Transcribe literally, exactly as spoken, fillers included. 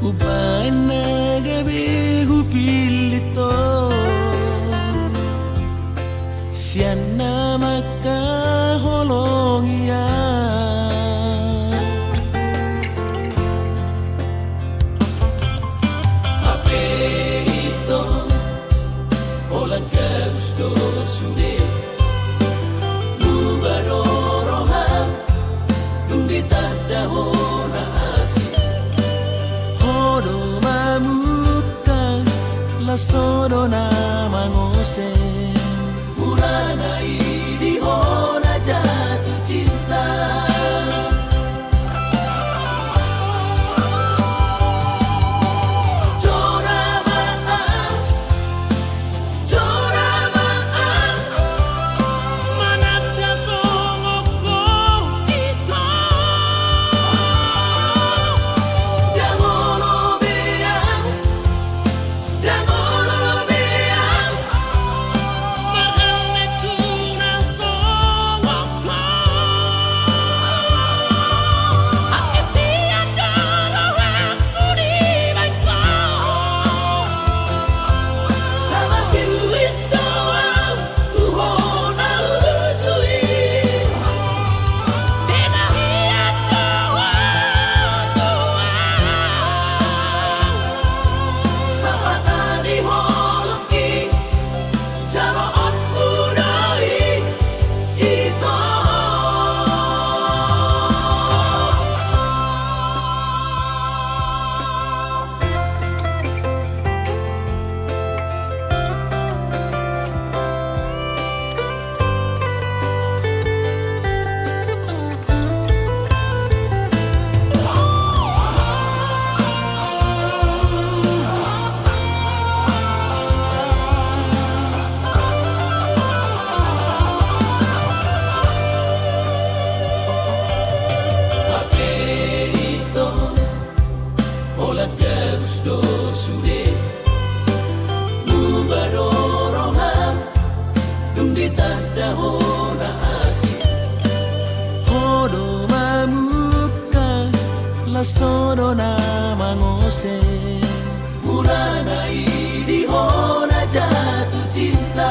Umbahen na gabe hupillit ho sian na mangkaholongi ahu. Hape itong, holan gabus do sude. Muba do roham, dung ditanda ho na asing. Ho do mamungka, las ho do na mangose. Mura na idi ho na jatuh cinta. Jora ma ahu, jora ma ahu, mananda songon ho ito. Ndang olo be ahu, ndang olo be ahu, marhaha tu na songon ho. Anggiat do rohangku dibahen ho. Sala pillit do ahu tu ho na uju i. Dibahen do ho tu ahu. Sapata ni holongki, jaloonku do i, ito. Hape itong, holan gabus do sude. Muba do roham, dung ditanda ho na asing. Ho do mamungka, las ho do na mangose. Mura na idi ho na jatuh cinta.